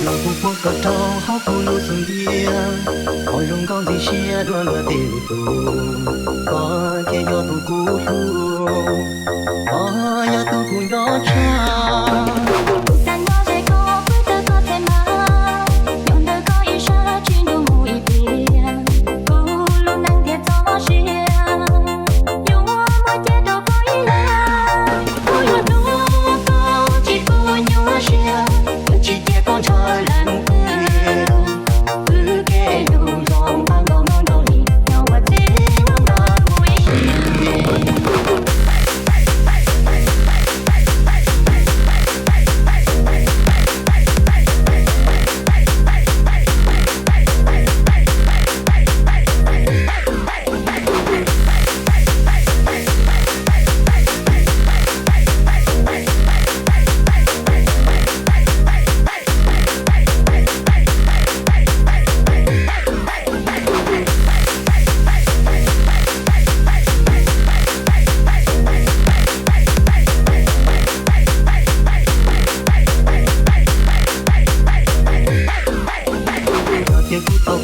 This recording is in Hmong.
Los kuv puag kom rau hauv kuv lub xub ntiag, qhov zoo nkauj ntxim siab dua luag tej lus tus, koj thiaj yog tus kuv hlub, koj yog tus kuv nco tshaj. Kuv tag nyob ze koj, pw tawm koj txhais ma, nyob ntawm koj ib sab tsis ntuj mus ib pliag, kuv lub neej thiaj txoj sia, yuav muab cia rau koj ib leeg. Kuv yuav hlub koj tsis pub nyuaj siab, yuav tsis cia koj ntshaw leej twg. Wb kev hlub zoo npaj nkaus nyob nraum li, nyob ua txij ua nkawm mus ib sim. Yog tias kuv tau